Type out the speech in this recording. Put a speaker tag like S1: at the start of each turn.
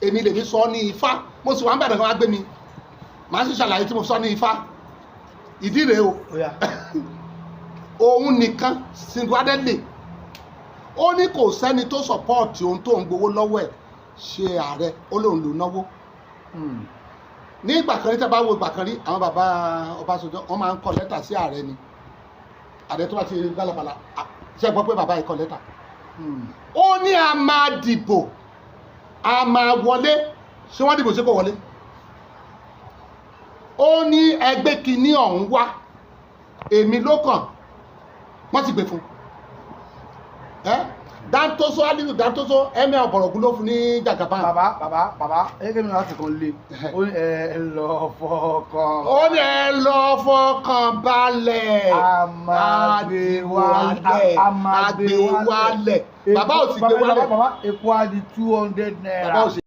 S1: Èmi lèmi sọ ní Ifá. Mo sì wà ń bàdàn kan, wá gbé mi, màá sì ṣàlàyé tí mo sọ ní Ifá. Ìdí rèé o.
S2: Ó yá.
S1: Òun nìkan single-handedly, ó ní kò sẹ́ni tó support ohun tó ń gbowó lọ́wọ́ ẹ̀ ṣe ààrẹ. Ó lóun lò náwó ní ìgbà kan rí. Tí a bá wo ìgbà kan rí, àwọn bàbá Ọbásanjọ́, wọ́n máa ń kọ lẹ́tà sí ààrẹ ni. Ààrẹ tó bá ti gbálabàlà, ṣe é gbọ́ pé bàbá yìí kọ lẹ́tà? Ó ní a máa dìbò, a máa wọlé. Ṣé wọ́n dìbò? Ṣé kò wọlé? Ó ní ẹgbẹ́ kínní ọ̀hún wá, èmi ló kàn. Wọ́n ti gbé fún ẹ. Dantoso, Aliyu Dantoso, emir Ọ̀bọ̀rọ̀gún, ló fún ní Jagaban.
S2: Bàbá, bàbá, bàbá, ẹ kí mi láti kan lé. Ó ní ẹ lọ fọkàn.
S1: Ó ní ẹ lọ fọkàn balẹ̀.
S2: A máa gbé wálẹ̀.
S1: A máa gbé wálẹ̀. Bàbá ò sì gbé wálẹ̀.
S2: Bàbá, epo á di ₦200.
S1: Bàbá ò sì